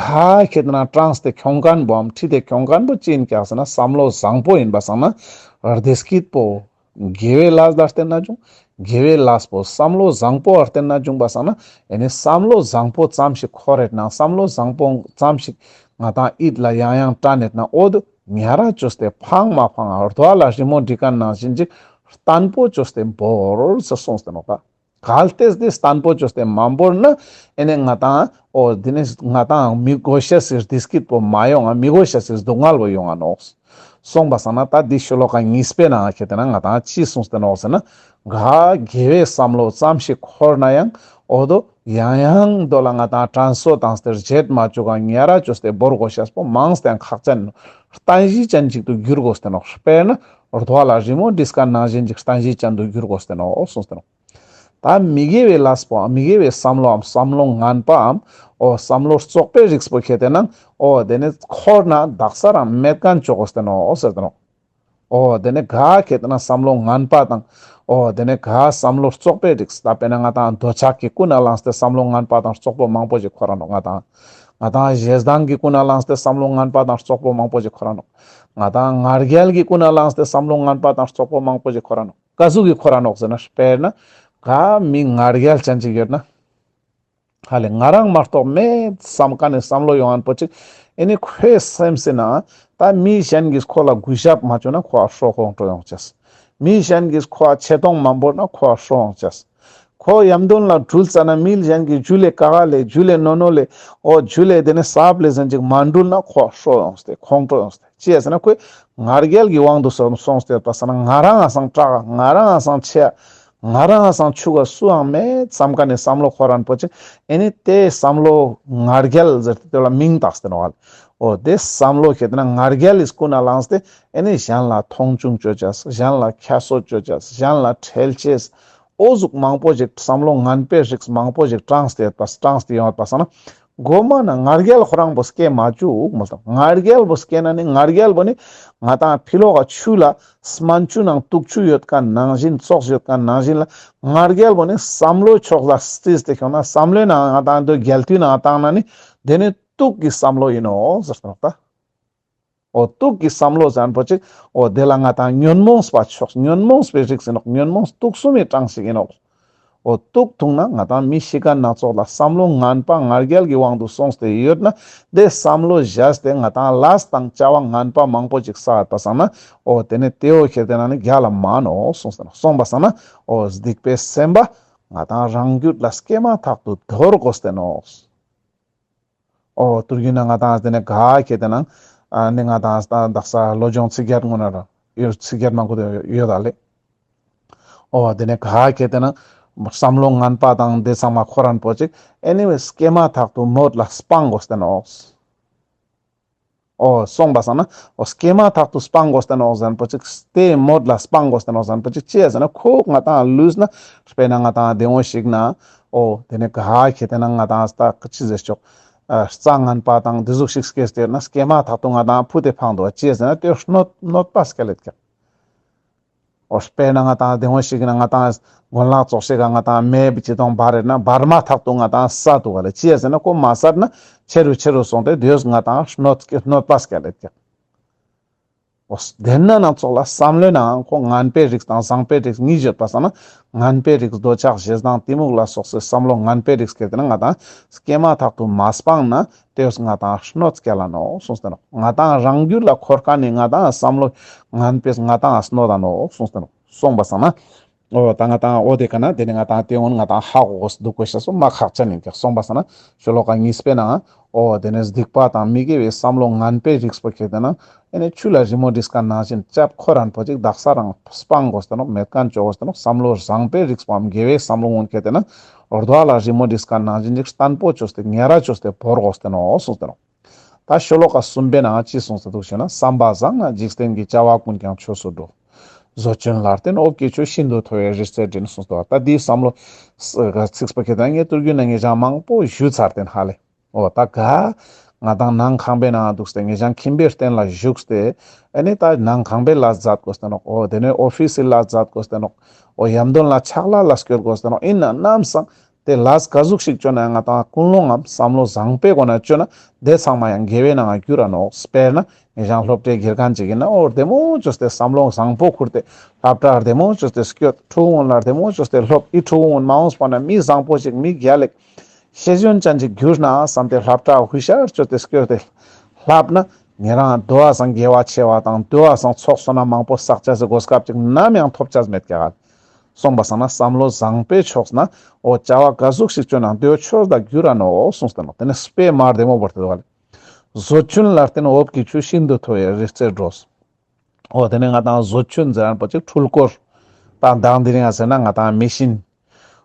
ཁེ་ཏེ་ན་དྲངས་ཏེ་ཁྱོང་མཁན་པོའམ་ཁྲིད་དེ་ཁྱོང་མཁན་པོ་ཅི་ཡིན་ཀྱག་ཟེར་ན་བསམ་བློ་བཟང་པོ་ཡིན་པ་སང་ན་བདེ་སྐྱིད་པོ། དགེ་བའི་ལས་ལ་བརྟེན་ན་བྱུང་། དགེ་བའི་ལས་པོ་བསམ་བློ་བཟང་པོ་ལ་བརྟེན་ན་བྱུང་པ་སང་ན་ཨེ་ནི་བསམ་བློ་བཟང་པོ་ཙམ་ཞིག་འཁོར་རེད་ན་བསམ་བློ་བཟང་པོ་ཙམ་ཞིག་ང་ཏང་ཡིད་ལ་ཡང་ཡང་དྲན་ནེད་ན་འོ་དུ་ཉ་ར་བཅོས་ཏེ་ཕངས་མ་ཕངས་རྡོ་ལ་རི་མོ་བྲིས་མཁན་ནང་བཞིན་ཅིག་བརྟན་པོ་བཅོས་ཏེ་བོར་ཟེར་གསུངས་ཏེ་ནོག་པ། གལ་ཏེ་འདི་བརྟན་པོ་བཅོས་ཏེ་མ་བོར་ན་ཨེ་ནི་ང་ཏང་འོ་འདི་ནི་ང་ཏང་མི་དགོས་ཤེས་སི་བདེ་སྐྱིད་པོ་མ་ཡོང་ང་མི་དགོས་ཤེས་སི་སྡུག་བསྔལ་བོ་ཡོང་ང་ནོག། སོང་པ་སང་ན་ད་འདི་ཤོ་ལོ་ཀ་གཉིས་པའི་ནང་ཁེ་ཏེ་ན་ང་ཏང་ཅི་གསུངས་ཏེ་ནོག་ཟེར་ན་ག་དགེ་བའི་བསམ་བློ་ཙམ་ཞིག་འཁོར་ན་ཡང་འོ་དོ་ཡང་ཡང་དོ་ལ་ང་ཏང་དྲན་གསོ་བཏང་སྟེ་བརྗེད་མ་བཅུག་ག་ཉ་ར་བཅོས་ཏེ་བོར་དགོས་ཤེས་པོ་མང་སྟེ་ཁག་ཅན་ནོག། བརྟན་གཞི་ཅན་ཅིག་ཏུ་འགྱུར་དགོས་ཏེ་ནོག། དཔེར་ན་རྡོ་ལ་རི་མོ་བྲིས་མཁན་ནང་བཞིན་ཅིག་བརྟན་གཞི་ཅན་དུ་འགྱུར་དགོས་ཏེ་ནོག་གསུངས་ཏེ་ནོག། ད་མི་དགེ་བའི་ལས་པོའམ་མི་དགེ་བའི་བསམ་བློའམ་བསམ་བློ་ངན་པའམ་འོ་བསམ་བློ་བཙོག་པའི་རིགས་པོ་ཁེ་ཏེ་ན་འོ་དེ་ནི་འཁོར་ན་དག་ས་རང་མེད་མཁན་བཅོ་དགོས་ཏེ་ནོག་ཟེར་ཏེ་ནོག། འོ་དེ་ནི་ག་ཁེ་ཏེ་ན་བསམ་བློ་ངན་པ་དང་འོ་དེ་ནི་ག་བསམ་བློ་བཙོག་པའི་རིགས་ད་དཔེར་ན་ང་ཏང་འདོད་ཆགས་ཀྱི་ཀུན་ནས་བསླངས་ཏེ་བསམ་བློ་ངན་པ་དང་བཙོག་པོ་མང་པོ་ཞིག་འཁོར་ར་ནོག། ང་ཏང་ང་ཏང་ཞེ་སྡང་གི་ཀུན་ནས་བསླངས་ཏེ་བསམ་བློ་ངན་པ་དང་བཙོག་པོ་མང་པོ་ཞིག་འཁོར་ར་ནོག། ང་ཏང་ང་རྒྱལ་གྱི་ཀུན་ནས་བསླངས་ཏེ་བསམ་བློ་ངན་པ་དང་བཙོག་པོ་མང་པོ་ཞིག་འཁོར་ར་ནོག། ཀ་ཟུག་གི་འཁོར་ར་ནོག་ཟེར་ན་དཔེར་ན་ག་མི་ང་རྒྱལ་ཅན་ཅིག་ཡོད་ན། ཧ་ལེ་ང་རང་མ་གཏོགས་མེད་བསམ་མཁན་ནི་བསམ་བློ་ཡོང་ཡན་པོ་ཅིག་ཨེ་ནི་ཁོའི་སེམས་སི་ནང་ད་མི་གཞན་གྱིས་ཁོ་ལ་གུས་ཞབས་མ་བཅོས་ན་ཁོ་ཨ་ཧྲོ་ཁོང་ཁྲོ་ཡོང་ཅེས། མི་གཞན་གྱིས་ཁོ་ཨ་ཆེ་མཐོང་མ་བོར་ན་ཁོ་ཨ་ཧྲོ་ཡོང་ཅེས། ཁོ་ཡམ་དོན་ལ་འགྲུལ་ཙ་ན་མི་གཞན་གྱིས་ཇུ་ལེ་ཀ་ག་ལེ་ཇུ་ལེ་ནོ་ནོ་ལེ་འོ་ཇུ་ལེ་དེ་ནི་སབ་ལེ་ཟེར་ཅིག་མ་འགྲུལ་ན་ཁོ་ཨ་ཧྲོ་ཡོང་སྟེ་ཁོང་ཁྲོ་ཡོང་སྟེ། ཅི་ཡ་ཟེར་ན་ཁོས་ང་རྒྱལ་གྱི་དབང་དུ་སོང་སོང་སྟེ་ཡོད་པ་སང་ན་ང་རང་ང་སང་དྲག་ང་རང་ང་སང་ཆེ་ང་རང་ང་སང་ཆུ་ག་སུའང་མེད་བསམ་མཁན་ནི་བསམ་བློ་འཁོར་རན་པོ་ཅིག་ཨེ་ནི་དེ་བསམ་བློ་ང་རྒྱལ་ཟེར་ཏེ་དེ་ལ་མིང་བཏགས་ཏེ་ནོག་ལེ། འོ་དེ་བསམ་བློ་ཁེ་ཏེ་ན་ང་རྒྱལ་ལི་ཀུན་ནས་བསླངས་ཏེ་ཨེ་ནི་གཞན་ལ་མཐོང་ཆུང་བཅོ་ཅེས་གཞན་ལ་ཁྱད་གསོད་བཅོ་ཅེས་གཞན་ལ་ཁྲེལ་ཅེས། འོ་ཟུག་མང་པོ་ཞིག་བསམ་བློ་ངན་པའི་རིགས་མང་པོ་ཞིག་དྲངས་ཏེ་ཡོད་པ་དྲངས་ཏེ་ཡོད་པ་སང་ན་མགོ་མ་ན་ང་རྒྱལ་ཁོ་རང་པོ་སྐྱེ་མ་བཅུག་མོལ་ཏེ་ནོག། ང་རྒྱལ་པོ་སྐྱེ་ན་ནི་ང་རྒྱལ་པོ་ནི་ང་ཏང་ཕི་ལོག་ག་ཆུ་ལ་སྨན་ཆུ་ནང་དུག་ཆུ་ཡོད་མཁན་ནང་བཞིན་ཙོགས་ཡོད་མཁན་ནང་བཞིན་ལ་ང་རྒྱལ་པོ་ནི་བསམ་བློའི་ཕྱོགས་ལ་རྩིས་ཏེ་ཁྱོང་ན་བསམ་བློའི་ནང་ང་ཏང་དུ་རྒྱལ་དུས་ནང་བཏང་ན་ནི་དེ་ནི་དུག་གི་བསམ་བློ་ཡིན་ནོག་ཟེར་ཏེ་ནོག་ད། འོ་དུག་གི་བསམ་བློ་ཟེར་མཁན་པོ་ཅིག་འོ་དེ་ལ་ང་ཏང་ཉོན་མོངས་པ་ཕྱོགས་ཉོན་མོངས་པའི་རིགས་ཡིན་ནོག། ཉོན་མོངས་དུག་གསུམ་མི་གྲངས་ཤིག་ཡིན་ནོག། འོ་དུག་འཐུང་ན་ང་ཏང་མི་ཤི་མཁན་ནང་ཙོགས་ལ་བསམ་བློ་ངན་པ་ང་རྒྱལ་གྱི་དབང་དུ་སོང་སྟེ་ཡོད་ན་དེ་བསམ་བློ་བཞག་སྟེ་ང་ཏང་ལས་དང་བྱ་བ་ངན་པ་མང་པོ་ཅིག་བསགས་པ་སང་ན་འོ་དེ་ནི་དེ་འོ་ཁྱེར་ཏེ་ན་ནི་རྒྱལ་ལ་མ་ནོག་གསུངས་ཏེ་ནོག། གསུངས་པ་སང་ན་འོ་སྡིག་པའི་སེམས་པ་ང་ཏང་རང་རྒྱུད་ལ་སྐྱེས་མ་ཐག་ཏུ་དོར་དགོས་ཏེ་ནོག། འོ་དུར་རྒྱུ་ན་ང་ཏང་དེ་ནས་ག་ཁེ་ཏེ་ན་ཨ་ནི་ང་ཏང་དག་ས་བློ་སྦྱོང་ཚིག་བརྒྱད་སྔོན་ན་ར་ཡོད་ཚིག་བརྒྱད་མང་པོ་དེ་ཡོད་ད་ལེ། འོ་དེ་ནས་ག་ཁེ་ཏེ་ན་བསམ་བློ་ངན་པ་དང་དེ་ཚང་མ་འཁོར་རན་པོ་ཅིག་ཨེ་ནི་སྐྱེས་མ་ཐག་ཏུ་མོད་ལ་སྤང་དགོས་ཏེ་ནོག། འོ་སོང་པ་སང་ན་འོ་སྐྱེས་མ་ཐག་ཏུ་སྤང་དགོས་ཏེ་ནོག་ཟེར་ན་པོ་ཅིག་སྟེ་མོད་ལ་སྤང་དགོས་ཏེ་ནོག་ཟེར་ན་པོ་ཅིག་ཅི་ཡ་ཟེར་ན་ཁོ་ང་ཏང་ལུས་ན་དཔེར་ན་ང་ཏང་དེ་འོ་ཞིག་ན་འོ་དེ་ནས་ག་ཁེ་ཏེ་ན་ང་ཏང་ས་ཅི་ཟེར་ཆོག་རྩྭ་ངན་པ་དང་དེ་ཟུག་ཞིག་སྐྱེས་ཏེ་ན་སྐྱེས་མ་ཐག་ཏུ་ང་ཏང་ཕུད་དེ་འཕང་དུག་ཅི་ཡ་ཟེར་ན་དེ་གནོད་གནོད་པ་སྐྱེལ་ལེད་ཀྱག་འོ་དཔེར་ན་ང་ཏང་དེ་འོ་ཞིག་ན་ང་ཏང་གོན་ལག་ཙོགས་ཤིག་ག་ང་ཏང་མེ་བི་ཅི་དང་འབར་རེད་ན་འབར་མ་ཐག་ཏུ་ང་ཏང་ས་དུག་ག་ལེ། ཅི་ཡ་ཟེར་ན་ཁོ་མ་སར་ན་ཆེ་རུ་ཆེ་རུ་སོང་སྟེ་དེས་ང་ཏང་གནོད་གནོད་པ་སྐྱེལ་ལེད་ཀྱག་འོ་དེ་ན་ནང་ཙོགས་ལ་བསམ་བློའི་ནང་ཁོ་ངན་པའི་རིགས་དང་བཟང་པའི་རིགས་གཉིས་ཡོད་པ་སང་ན་ངན་པའི་རིགས་འདོད་ཆགས་ཞེ་སྡང་གཏི་མུག་ལ་སོགས་སའི་བསམ་བློ་ངན་པའི་རིགས་སྐྱེས་ཏེ་ན་ང་ཏང་སྐྱེས་མ་ཐག་ཏུ་མ་སྤངས་ན་དེས་ང་ཏང་གནོད་སྐྱེལ་ལ་ནོག་གསུངས་ཏེ་ནོག་ང་ཏང་རང་རྒྱུད་ལ་འཁོར་མཁན་ནི་ང་ཏང་བསམ་བློ་ངན་པས་ང་ཏང་གནོད་ད་ནོག་གསུངས་ཏེ་ནོག་སོང་པ་སང་ན། འོ་ད་ང་ཏང་འོ་དེ་ཀ་ན་དེ་ནི་ང་ཏང་དེ་འོ་ན་ང་ཏང་ཧ་གོ་དགོས་ཤེས་སོ་མ་ཁག་ཅན་ཡིན་ཀྱག་སོང་པ་སང་ན་ཤོ་ལོ་ཀ་གཉིས་པའི་ནང་འོ་དེ་ནི་སྡིག་པ་དང་མི་དགེ་བའི་བསམ་བློ་ངན་པའི་རིགས་པོ་ཁེ་ཏེ་ན་ཨེ་ནི་ཆུ་ལ་རི་མོ་བྲིས་ཀ་ནང་བཞིན་ལྕབ་ཁོ་རང་པོ་ཅིག་དག་ས་རང་སྤང་དགོས་ཏེ་ནོག་མེད་མཁན་བཅོ་དགོས་ཏེ་ནོག་བསམ་བློ་བཟང་པའི་རིགས་པའམ་དགེ་བའི་བསམ་བློ་ངོན་ཁེ་ཏེ་ན་འོ་རྡོ་ལ་རི་མོ་བྲིས་ཀ་ནང་བཞིན་ཅིག་བརྟན་པོ་བཅོས་ཏེ་ཉེ་ར་བཅོས་ཏེ་བོར་དགོས་ཏེ་ནོག་གསུངས་ཏེ་ནོག་ད་ཤོ་ལོ་ཀ་གསུམ་པའི་ནང་ཅི་གསུངས་ཏེ་འདུག་ཞེ་ན། བསམ་པ་བཟང་ན་འཇིག་རྟེན་གྱི་བྱ་བ་ཀུན་ཀྱང་ཆོས་སུ་འགྲོ། བཟོ་བཅོས་ལ་བརྟེན་འོབས་ཀྱི་ཆུ། ཤིན་ཏུ་མཐོ་བའི་རི་རྩེར་འགྲེང་གསུངས་ཏེ་འདུག་ད་འདིའི་བསམ་བློ་ཚིགས་པ་ཁེ་ཏེ་ན་ངས་ཏུར་རྒྱུན་ན་ངེད་ཅག་མང་པོ་ཞུས་ཚར་ཏེ་ཧ་ལེ། འོ་ད་ག་ང་ཏང་ནང་ཁང་པའི་ནང་འདུག་སྟེ་ངེད་ཅག་ཁྱིམ་པའི་རྟེན་ལ་བཞུགས་ཏེ་ཨེ་ནི་ད་ནང་ཁང་པའི་ལས་མཛད་དགོས་ཏེ་ནོག་འོ་དེ་ནས་ཨོ་ཕིས་སི་ལས་མཛད་དགོས་ཏེ་ནོག་འོ་ཡམ་དོན་ལ་ཕྱག་ལས་ལ་སྐྱོད་དགོས་ཏེ་ནོག་ཡིན་ན་ནམ་སང་དེ་ལས་ག་ཟུག་ཞིག་བཅོ་ན་ཡང་ང་ཏང་ཀུན་སློང་ངམ་བསམ་བློ་བཟང་པོའི་སྒོ་ནས་བཅོ་ན་དེ་ཚང་མ་ཡང་དགེ་བའི་ནང་འགྱུར་ར་ནོག་དཔེར་ན་ངེད་ཅག་སློབ་གྲྭའི་དགེ་རྒན་ཅིག་ཡིན་ན་འོ་བདེ་མོ་བཅོས་ཏེ་བསམ་བློ་བཟང་པོ་ཁུར་ཏེ་སློབ་གྲྭ་བདེ་མོ་བཅོས་ཏེ་སྐྱོད། ཕྲུ་གུ་ལ་བདེ་མོ་བཅོས་ཏེ་སློབ། ཨི་ཕྲུ་གུ་མ་འོངས་པ་ན་མི་བཟང་པོ་ཞིག་མི་རྒྱལ་ལེགས་ཤེས་ཡོན་ཅན་ཅིག་འགྱུར་ན་བསམ་སྟེ་སློབ་གྲྭ་ཧུ་ཤར་བཅོས་ཏེ་སྐྱོད་དེ་ལྷབ་ན་ཉེ་རང་དོ་བ་སང་དགེ་བ་ཆེ་བ་དང་དོ་བ་སང་ཚོགས་བསོད་ནམས་མང་པོ་བསགས་ཅེས་སི་གོ་སྐབས་ཅིག་ནམ་ཡང་ཐོབ་ཅེས་མེད་ཀྱག་སོང་པ་སང་ན་བསམ་བློ་བཟང་པོའི་ཕྱོགས་ན་འོ་བྱ་བ་ག་ཟུག་ཞིག་བཅོ་ན་དེའི་ཆོས་ལ་འགྱུར་ར་ནོག་གསུངས་ཏེ་ནོག་དེ་ནས་དཔེ་མ་བདེ་མོ་བོར་ཏེ་འདུག་ག་ལེ། བཟོ་བཅོས་ལ་བརྟེན་འོབས་ཀྱི་ཆུ། ཤིན་ཏུ་མཐོ་བའི་རི་རྩེར་འགྲོ། འོ་དེ་ནས་ང་ཏང་བཟོ་བཅོས་ཟེར་ན་པོ་ཅིག་འཕྲུལ་འཁོར་དང་དང་དེ་རིང་ང་ཟེར་ན་ང་ཏང་མེ་ཤིན།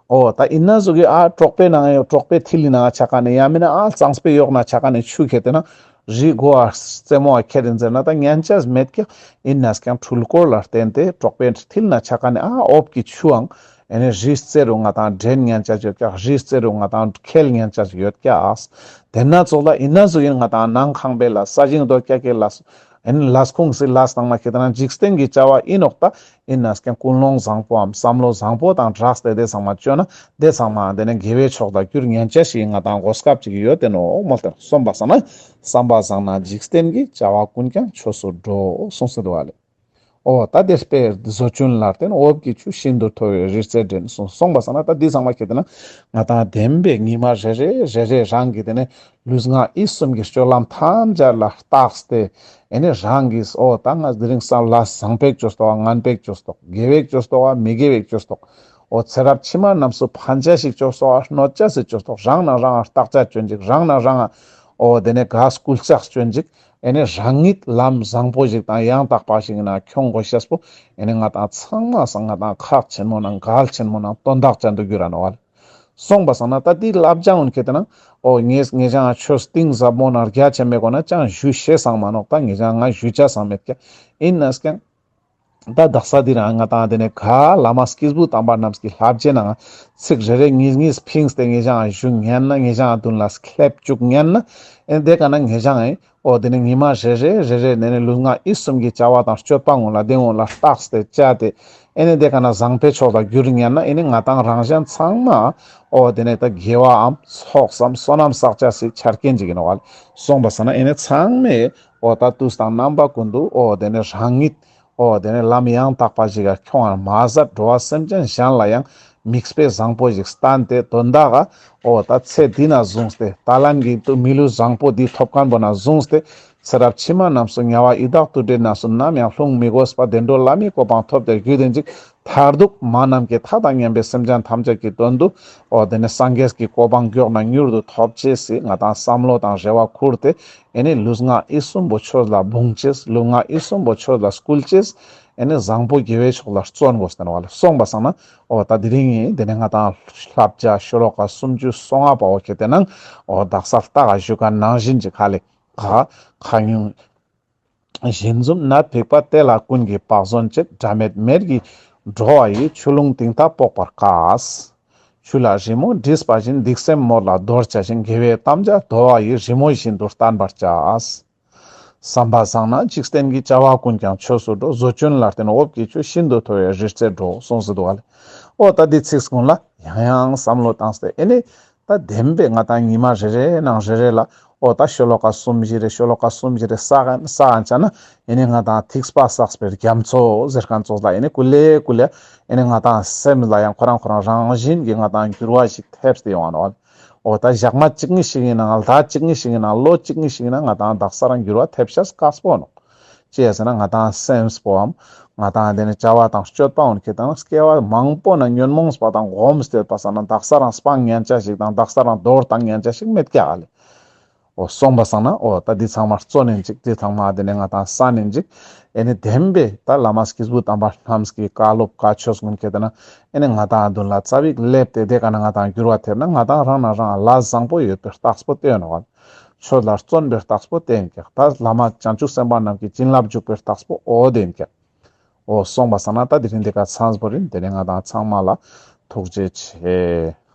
འོ་ད་ཡིན་ན་ཟུག་གི་ཨ་གྲོག་པོའི་ནང་ཡོད་གྲོག་པོའི་ཐིལ་ལི་ནང་ཆ་ཀ་ནས་ཡང་མིན་ན་ཨ་གཙང་པོའི་ཡོག་ན་ཆ་ཀ་ནས་ཆུ་ཁྱེར་ཏེ་ན་རི་མགོ་ཨ་རྩེ་མོ་ཨ་ཁྱེར་ཡིན་ཟེར་ན་ད་ཉན་ཅེས་མེད་ཀྱག་ཡིན་ན་ཡང་འཕྲུལ་འཁོར་ལ་བརྟེན་ཏེ་གྲོག་པོའི་ཐིལ་ན་ཆ་ཀ་ནས་ཨ་འོབས་ཀྱི་ཆུའང་ཨེ་ནི་རི་རྩེ་རུ་ང་ཏང་འདྲེན་ཉན་ཅེས་ཡོད་ཀྱག་རི་རྩེ་རུ་ང་ཏང་ཁྱེར་ཉན་ཅེས་ཡོད་ཀྱག་དེ་ན་ཙོགས་ལ་ཡིན་ན་ཟུག་ཡིན་ང་ཏང་ནང་ཁང་པའི་ལ་ས་ཞིང་རྡོ་ཀྱག་གི་ལ་ཨེ་ནི་ལས་ཁུངས་སི་ལས་ཚང་མ་ཁྱེར་ཏེ་ན་འཇིག་རྟེན་གྱི་བྱ་བ་ཡིན་ནོག་ད་ཡིན་ན་ཡང་ཀུན་སློང་བཟང་པོའམ་བསམ་བློ་བཟང་པོ་དང་སྦྲགས་ཏེ་དེ་ཚང་མ་བཅོ་ན་དེ་ཚང་མ་དེ་ནས་དགེ་བའི་ཕྱོགས་ལ་འགྱུར་ཉན་ཅེས་ཤིག་ང་ཏང་གོ་སྐབས་ཅིག་ཡོད་དེ་ནོག་མོལ་ཏེ་སོང་པ་སང་ན་བསམ་པ་བཟང་ན་འཇིག་རྟེན་གྱི་བྱ་བ་ཀུན་ཀྱང་ཆོས་སུ་འགྲོ་གསུངས་ཏེ་འདུག་ག་ལེ། འོ་ད་དེ་དཔེ་བཟོ་བཅོས་ལ་བརྟེན་འོབས་ཀྱི་ཆུ། ཤིན་ཏུ་མཐོ་བའི་རི་རྩེར་འགྲེང་གསུངས། སོང་པ་སང་ན་ད་འདི་ཚང་མ་ཁྱེར་ཏེ་ན་ང་ཏང་བདེན་པའི་ཉི་མ་རེ་རེ་རེ་རེ་རང་གི་དེ་ནས་ལུས་ངག་ཡིད་གསུམ་གྱི་སྤྱོད་ལམ་ཐམས་ཅད་ལ་བརྟགས་ཏེ་ཨེ་ནི་རང་གིས་འོ་ད་ང་དེ་རིང་བསམ་ལ་བཟང་པོ་བཅོས་ཏོག་ངན་པོ་བཅོས་ཏོག་དགེ་བ་བཅོས་ཏོག་མི་དགེ་བ་བཅོས་ཏོག་འོ་ཚེ་རབས་ཕྱི་མ་རྣམས་སུ་ཕན་ཅེས་ཤིག་བཅོས་ཏོག་གནོད་ཅེས་ཤིག་བཅོས་ཏོག་རང་ན་རང་བརྟག་དཔྱད་བཅོ་ཅིག་རང་ན་རང་འོ་དེ་ནས་ག་སྐུལ་ལྕག་བཅོ་ཅིག་ཨེ་ནི་རང་ཉིད་ལམ་བཟང་པོ་ཞིག་དང་ཡང་དག་པ་ཞིག་ན་ཁྱོང་དགོས་ཤེས་པོ་ཨེ་ནི་ང་ཏང་ཚང་མ་སང་ང་ཏང་ཁག་ཆེན་མོ་ནང་གལ་ཆེན་མོ་ནང་དོན་དག་ཅན་དུ་འགྱུར་ར་ནོག་ག་ལེ། སོང་པ་སང་ན་ད་དེ་བསླབ་བྱ་འོན་ཁྱེར་ཏེ་ན་འོ་ངས་ངེད་ཅག་ཆོས་གཏིང་ཟབ་མོ་ནང་རྒྱ་ཆེན་མོའི་སྒོ་ན་ཅང་ཞུ་ཤེས་སང་མ་ནོག་ད་ངེད་ཅག་ང་ཞུ་ཅེས་སང་མེད་ཀྱག་ཡིན་ན་ཡང་ད་དག་ས་འདི་རང་ང་ཏང་དེ་ནས་ག་བླ་མ་སྐྱེས་བུ་དམ་པ་རྣམས་ཀྱི་བསླབ་བྱའི་ནང་ཚིག་རེ་རེ་གཉིས་གཉིས་ཕིངས་ཏེ་ངེད་ཅག་ཞུ་ཉན་ན་ངེད་ཅག་མདུན་ལ་སླེབས་བཅུག་ཉན་ན་ཨེ་དེ་ཀ་ན་ངེད་ཅག་ཨེ་འོ་དེ་ནས་ཉི་མ་རེ་རེ་རེ་རེ་ནས་ནས་ལུས་ངག་ཡིད་གསུམ་གྱི་བྱ་བ་དང་སྤྱོད་པ་ངོ་ལ་དེ་ངོ་ལ་བརྟགས་ཏེ་བྱས་ཏེ་ཨེ་ནས་དེ་ཀ་ན་བཟང་པོའི་ཕྱོགས་ལ་བསྒྱུར་ཉན་ན་ཨེ་ནས་ང་ཏང་རང་གཞན་ཚང་མ་འོ་དེ་ནས་ད་དགེ་བའམ་ཚོགས་སམ་བསོད་ནམས་བསགས་ཅེས་སི་ཆ་རྐྱེན་ཅིག་ཡིན་ནོག་ག་ལེ། སོང་པ་སང་ན་ཨེ་ནས་ཚང་མས་འོ་ད་དུས་དང་རྣམ་པ་ཀུན་ཏུ་འོ་དེ་ནས་རང་ཉིད་འོ་དེ་ནས་ལམ་ཡང་དག་པ་ཞིག་ག་ཁྱོང་བར་མ་ཟད་འགྲོ་བ་སེམས་ཅན་གཞན་ལ་ཡང་མིག་དཔེ་བཟང་པོ་ཞིག་བསྟན་ཏེ་དོན་དག་ག་འོ་ད་ཚེ་འདི་ན་བཟུང་སྟེ་ད་ལན་གྱི་དུ་མི་ལུས་བཟང་པོ་འདི་ཐོབ་མཁན་པོ་ན་བཟུང་སྟེ་ཚེ་རབས་ཕྱི་མ་རྣམས་སུ་དམྱལ་བ་ཡི་དྭགས་དུད་འགྲོའི་གནས་སུ་ནམ་ཡང་ལྷུང་མི་དགོས་པ་བདེ་འགྲོ་ལྷ་མིའི་གོ་འཕང་ཐོབ་སྟེ་རྒྱུད་ལྡན་ཅིག་མཐར་ཐུག་མ་ནམ་མཁའི་མཐའ་དང་མཉམ་པའི་སེམས་ཅན་ཐམས་ཅད་ཀྱི་དོན་དུ་འོ་དེ་ནས་སངས་རྒྱས་ཀྱི་གོ་འཕང་མགྱོགས་ན་མྱུར་དུ་ཐོབ་ཅེས་སི་ང་ཏང་བསམ་བློ་དང་རེ་བ་ཁུར་ཏེ་ཨེ་ནི་ལུས་ངག་ཡིད་གསུམ་པོ་ཆོས་ལ་འབུངས་ཅེས་ལུས་ངག་ཡིད་གསུམ་པོ་ཆོས་ལ་སྐུལ་ཅེས་ཨེ་ནི་བཟང་པོ་དགེ་བའི་ཕྱོགས་ལ་བརྩོན་དགོས་ཟེར་བ་ལ་སོང་པ་སང་ན་འོ་ད་དེ་རིང་ངི་དེ་ནས་ང་ཏང་བསླབ་བྱ་ཤོ་ལོ་ཀ་སུམ་ཅུ་སོ་ལྔ་པ་འོ་ཁྱེར་ཏེ་ན་འོ་དག་ས་ལྟ་ག་ཞུ་མཁན་ནང་བཞིན་ཅིག་ཧ་ལེ། ག་ཁ་ཉུང་བཞིན་འཛུམ་ནད་ཕིགས་པ་དེ་ལ་ཀུན་གྱིས་བག་ཟོན་བྱེད། དགྲ་མེད་མེར་གྱིས་འགྲོ་བ་ཡི། ཆུ་ཀླུང་གཏིང་མཐའ་དཔོག་པར་དཀའ། ཆུ་ལ་རི་མོ་བྲིས་པ་བཞིན། སྡིག་སེམས་མོད་ལ་དོར་བྱ་ཞིང་། དགེ་བའི་དམ་བཅའ་འདོར་བ་ཡི། རི་མོ་བཞིན་དུ་བརྟན་པར་བྱ། བསམ་པ་བཟང་ན་འཇིག་རྟེན་གྱི། བྱ་བ་ཀུན་ཀྱང་ཆོས་སུ་འགྲོ། ཟོ་ཆུན་ལ་བརྟེན་འོབས་ཀྱི་ཆུ། ཤིན་ཏུ་མཐོ་བའི་རི་རྩེར་འགྲོ། གསུངས་སུ་འདུག་ག་ལེ། འོ་ད་འདི་ཚིག་ཀུན་ལ་ཡང་ཡང་བསམ་བློ་བཏང་སྟེ་ཨེ་ནི་ད་བདེན་པའི་ང་ཏང་ཉི་མ་རེ་རེ་ནང་རེ་རེ་ལ་འོ་ད་ཤོ་ལོ་ཀ་གསུམ་བཞི་རེ་ཤོ་ལོ་ཀ་གསུམ་བཞི་རེ་བསགས་ཨན་བསགས་ཨན་ཆ་ན་ཨེ་ནི་ང་ཏང་ཐིགས་པ་བསགས་པའི་རྒྱ་མཚོ་ཟེར་མཁན་ཙོགས་ལ་ཨེ་ནི་ཀུ་ལེ་ཀུ་ལེ་ཨེ་ནི་ང་ཏང་སེམས་ལ་ཡང་ཁོ་རང་ཁོ་རང་རང་བཞིན་གྱི་ང་ཏང་འགྱུར་བ་ཞིག་ཐེབས་ཏེ་ཡོང་ང་ནོག་འོ་ད་ཞག་མ་གཅིག་གཉིས་ཤིག་ཡིན་ནའང་ཟླ་གཅིག་གཉིས་ཤིག་ཡིན་ནའང་ལོ་གཅིག་གཉིས་ཤིག་ཡིན་ནའང་ང་ཏང་དག་ས་རང་འགྱུར་བ་ཐེབས་ཤེས་དཀགས་པོ་ནོག་ཅི་ཡ་ཟེར་ན་ང་ཏང་སེམས་པོའམ་ང་ཏང་དེ་ནི་བྱ་བ་དང་སྤྱོད་པ་འོན་ཁེ་དང་སྐྱེ་བ་མང་པོ་ན་ཉོན་མོངས་པ་དང་གོམས་ཏེ་ཡོད་པ་སང་ན་དག་ས་རང་སྤང་ཉན་ཆ་ཞིག་དང་དག་ས་རང་དོར་བཏང་ཉན་ཆ་ཞིག་མེད་ཀྱག་ལེ། འོ་སོང་པ་སང་ན་འོ་ད་འདི་ཚང་མ་བརྩོན་ནན་ཅིག་འདི་ཚང་མ་དེ་ནི་ང་ཏང་བསམ་ནན་ཅིག་ཨེ་ནི་བདེན་པའི་ད་བླ་མ་སྐྱེས་བུ་དམ་པ་རྣམས་ཀྱི་བཀའ་སློབ་བཀའ་ཆོས་འོན་ཁེ་དེ་ན་ཨེ་ནི་ང་ཏང་མདུན་ལ་ཙ་པིག་སླེབས་ཏེ་དེ་ཀ་ན་ང་ཏང་འགྱུར་བ་ཐེབས་ན་ང་ཏང་རང་ན་རང་ལ་བཟང་པོ་ཡོད་པའི་རྟགས་པོ་དེ་ཡོད་ནོག་ཆོས་ལ་བརྩོན་པའི་རྟགས་པོ་དེ་ཡིན་ཀྱག་ད་བླ་མ་བྱང་ཆུབ་སེམས་དཔའ་རྣམས་ཀྱི་བྱིན་རླབས་འཇུག་པའི་རྟགས་པོ་འོ་དེ་ཡིན་ཀྱག་འོ་སོང་པ་སང་ན་ད་དེ་རིང་འདི་ཀ་ཚང་པོ་རིན། དེ་ནི་ང་ཏང་ཚང་མ་ལ་ཐུགས་རྗེ་ཆེ།